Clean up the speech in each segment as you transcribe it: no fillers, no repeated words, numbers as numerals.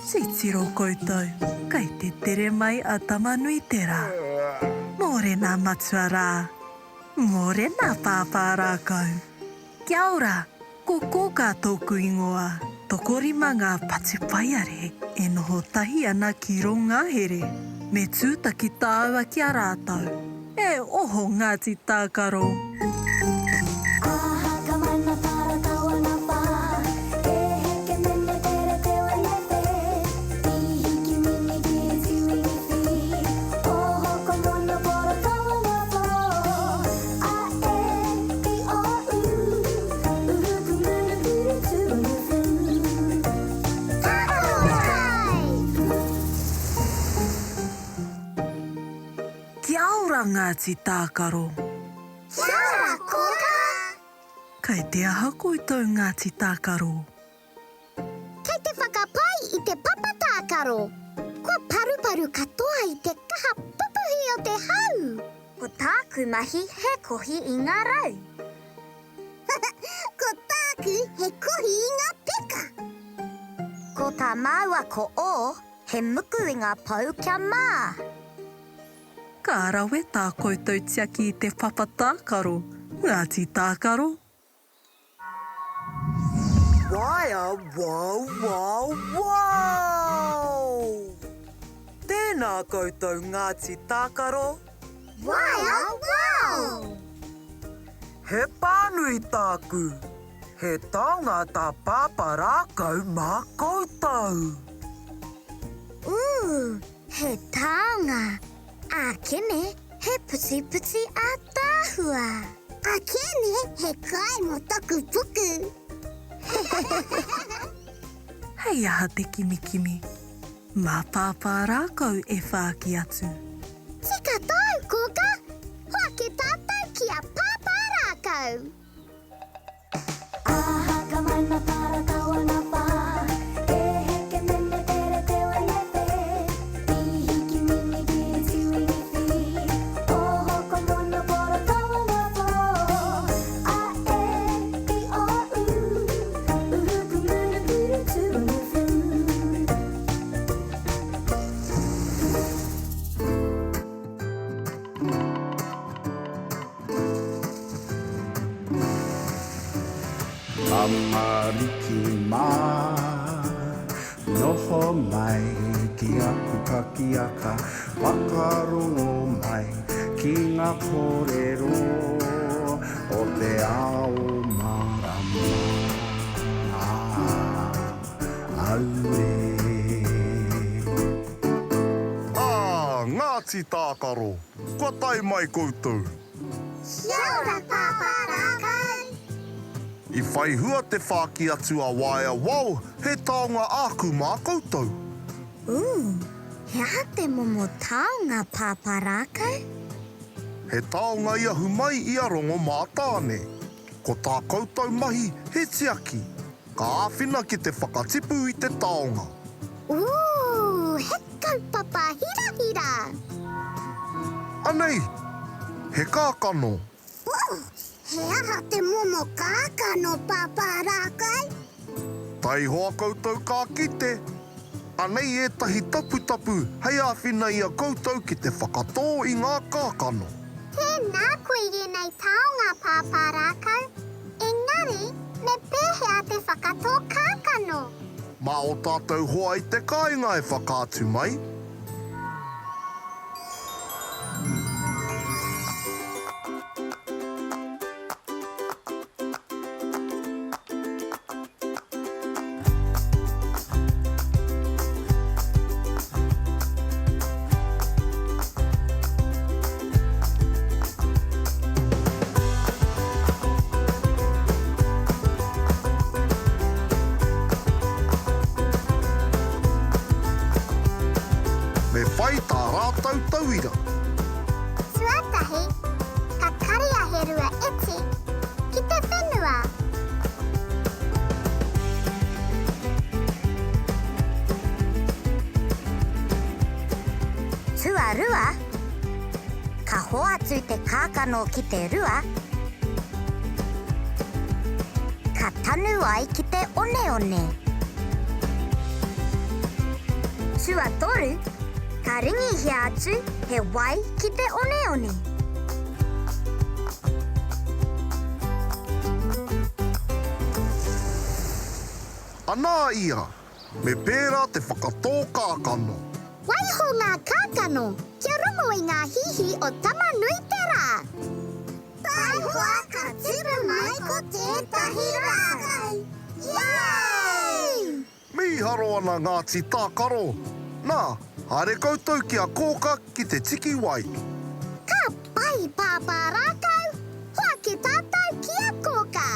Titiro koutou, kei te tere mai a Tamanuiterā. Mōrena matua rā. Mōrena pāpā rākau. Kia ora, ko Kōkā tōku ingoa. Tokorima ngā patupaiarehe e noho tahi ana ki rō ngahere. Me tūtaki tāua ki a rātou. E oho Ngāti Tākaro! Kia ora Ngāti Tākaro! Kia ora Kōkā! Kei te aha koutou Ngāti Tākaro? Kei te whakapai i te papa tākaro. Kua paruparu katoa i te kaha pupuhi o te hau. Ko tāku mahi he kohi i ngā rau. Ko tāku he kohi i ngā peka. Ko tā māua ko Ō he muku i ngā pou kia mā. Ka rawe tā koutou tiaki i te papa tākaro, Ngāti Tākaro! Waea wow wow wow! Tēnā koutou Ngāti Tākaro! Waea wow! He pānui tāku! He taonga tā Pāpā rākau mā koutou! Ooh, he taonga! Ākene he putiputi ātaahua. Ākene he kai mō taku puku. Hei aha te kimikimi? Mā Pāpā rākau e whāki atu. Tika tāu, Kōkā! Hoake tātou ki a Pāpā rākau! Tamariki mā, noho mai ki aku pakiaka, whakarongo mai ki ngā kōrero o te ao mārama. Auē. Ā, Ngāti Tākaro, kua tae mai koutou. Kia ora Pāpā Rākau! I whai hua te whāki atu a Waea Wao he taonga āku mā koutou. Ooh, he aha te momo taonga Pāpā Rākau? He taonga i ahu mai i a Rongomātāne. Ko tā koutou mahi he tiaki, ka āwhina ki te whakatipu i te taonga. Ooh, he kaupapa hirahira! Anei! He kākano. Ooh, he aha te momo kākano, Pāpā Rākai? Taihoa koutou ka kite. Anei ētahi taputapu hei āwhina i a koutou ki te whakatō i ngā kākano. Tēnā koe i ēnei taonga, Pāpā Rākau. Engari, me pēhea te whakatō kākano? Mā ō tātou hoa i te kāinga e whakaatu mai. Me whai tā rātou tauira. Tuatahi, ka karia he rua iti ki te whenua. Tuarua, ka hoatu te kākano ki te rua, ka tanu ai ki te oneone. Tuatoru, ka ringihia atu he wai ki te oneone. Anā ia, me pērā te whakatō kākano. Waiho ngā kākano kia rongo i ngā hihi o Tama-nui-te-rā. Taihoa ka tipu mai ko tētahi rākau. Yay! Mīharo ana Ngāti Tākaro. Nā, haere koutou ki a Kōka ki te tiki wai. Ka pai Pāpā Rākau, hoake tātou ki a Kōka.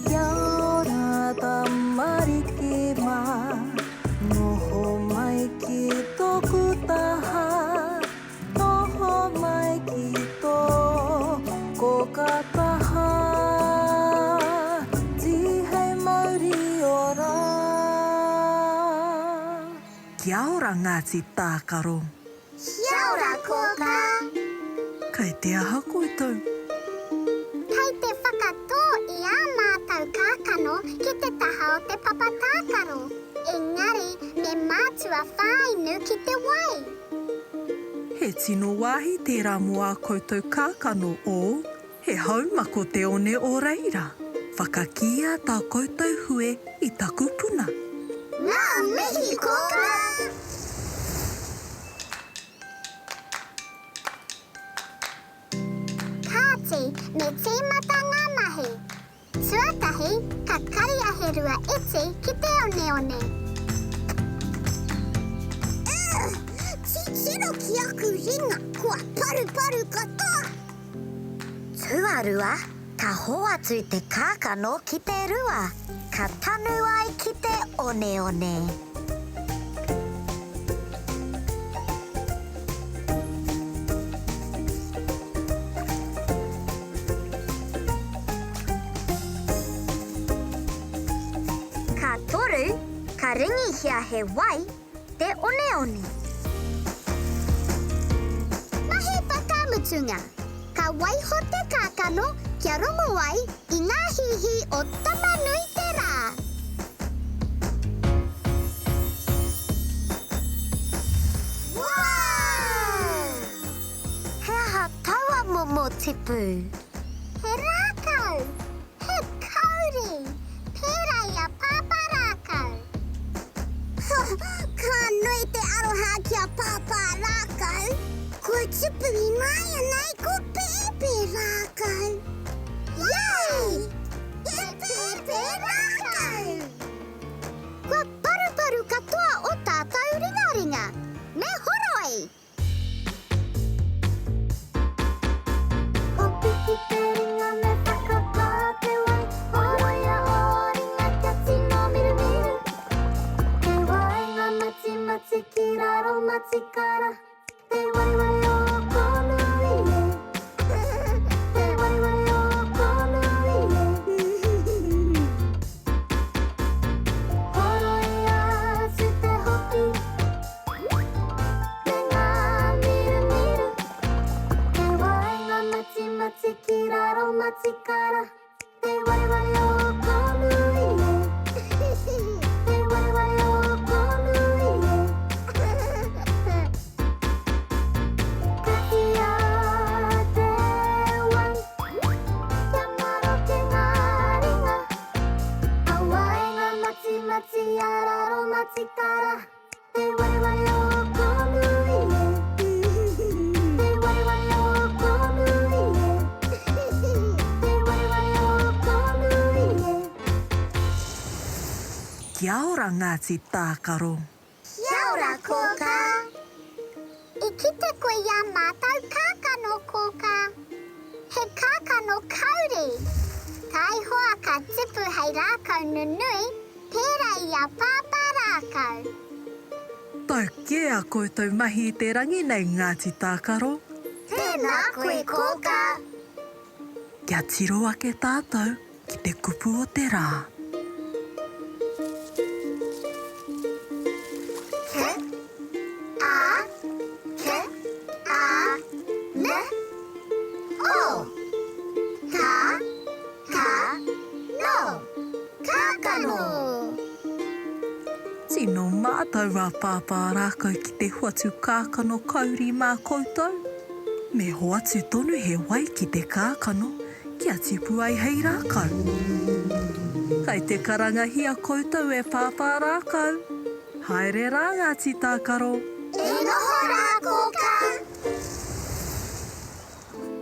Kia ora tamariki mā, noho mai ki tōku taha, noho mai ki tō kōka taha, tīhei mauri ora. Kia ora Ngāti Tākaro. Kia ora kōkā. Kei te aha koutou? Kei te whakatō i ā mātou kākano ki te taha o te papa tākaro, engari me mātua whāinu ki te wai. He tino wāhi tērā mō ā koutou kākano, ō, he haumako te one o reira. Whakakīia tā koutou hue i taku puna. Ngā mihi kōkā! Kāti, me tīmata ngā mahi. Tuatahi, ka karia he rua iti ki te oneone. Ugh! Titiro ki aku ringa, kua paruparu katoa! Tuarua, ka hoatu te kākano ki te rua, ka tanu ai ki te oneone. Ka toru, ka ringihia he wai te oneone. Mahi whakamutunga, Ka waiho te kākano kia rongo ai i ngā hīhī o Tama-nui-te-rā. Wow! He aha taua momo tipu? He rākau! He kauri! Pērā i a Pāpā Rākau. Ka nui te aroha ki a Pāpā Rākau. Kua tupu ināianei ko Pēpē Rākau. Yay! Te Pēpē Rākau! Kua paruparu katoa o tātou ringaringa. Me horoi! Hoki ki te ringa me whakapā te wai Horoia ō ringa kia tino mirumiru Te wai ngā matimati ki raro matikara Te wareware o Kōnui e Te wareware o Kōnui e Horoia atu te hoki Me ngā mirumiru Te waenga matimati ki raro matikara Te wareware o Kōnui e Te wareware o Kōnui e Katia te wai Kia maroke ngā ringa A waenga matimati a raro matikara Te wareware o Kōnui e Te wareware o Kōnui e Te wareware o Kōnui e. Kia ora Ngāti Tākaro. Kia ora Kōkā. I kite koe i ā mātou kākano, Kōkā. He kākano kauri. Taihoa ka tipu hei rākau nunui Pērā i a Pāpā Rākau. Tau kē a koutou mahi i te rangi nei Ngāti Tākaro. Tēnā koe Kōkā. Kia tiro ake tātou ki te kupu o te rā. K A K A N O Ka Ka No! Kākano! Tino mātau a Pāpā Rākau ki te hoatu kākano kauri mā koutou. Me hoatu tonu he wai ki te kākano kia tipu ai hei rākau. Kai te karangahia koutou e Pāpā Rākau. Haere rā Ngāti Tākaro. E noho rā Kōkā.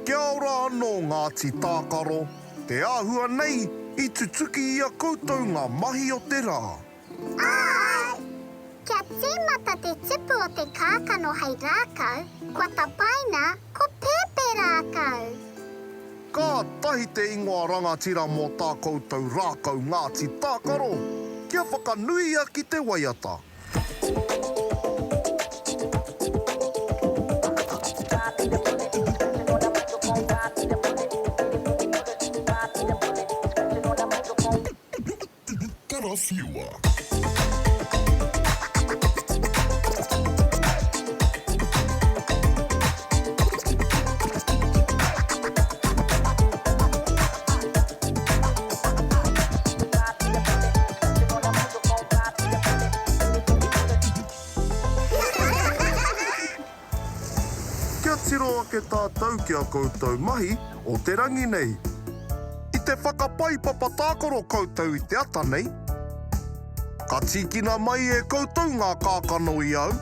Kia ora anō Ngāti Tākaro, te āhua nei i tutuki i a koutou ngā mahi o te rā. Āe! Kia tīmata te tipu o te kākano hei rākau, kua tapaina ko Pēpē Rākau. Kātahi te ingoa rangatira mō tā koutou rākau Ngāti Tākaro, kia whakanuia ki te waiata. Karawhiua. Kia tiro ake tātou ki a koutou mahi o te rangi nei. I te whakapai papa tākaro koutou i te ata nei. Ka tīkina mai e koutou ngā kākano i au.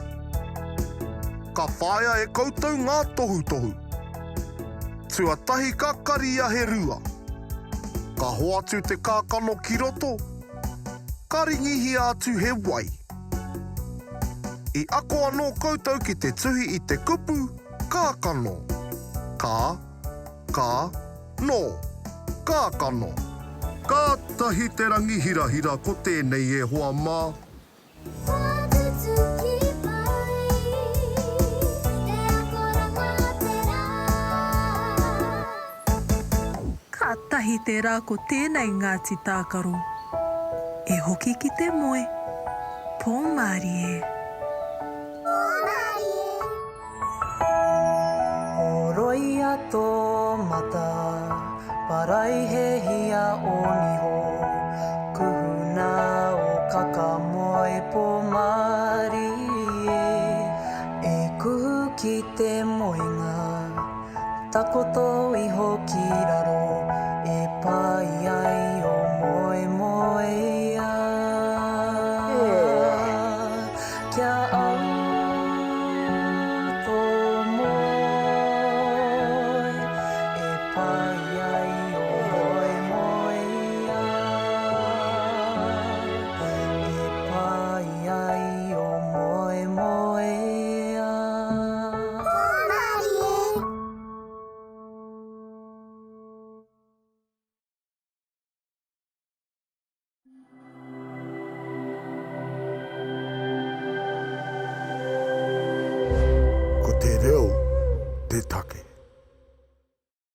Ka whāia e koutou ngā tohutohu. Tuatahi ka karia he rua. Ka hoatu te kākano ki roto, ka ringihia atu he wai. I ako anō koutou ki te tuhi i te kupu kākano. Ka, ka, no. Kākano. Kātahi te rangi hirahira ko tēnei e hoa mā. Kua tutuki pai te akoranga o te rā. Kātahi te rā ko tēnei Ngāti Tākaro. E hoki ki te moe. Pō mārie. Pō mārie. Horoia tō mata, paraihehia ō niho, kuhuna ō kaka moe pō mārie, e kuhu ki te moenga. Takoto iho ki raro e pai ai o moemoeā. Kia au tō moe e pai ai o moemoeā. E pai ai o moemoeā. Hōmarie. Ko te reo te take.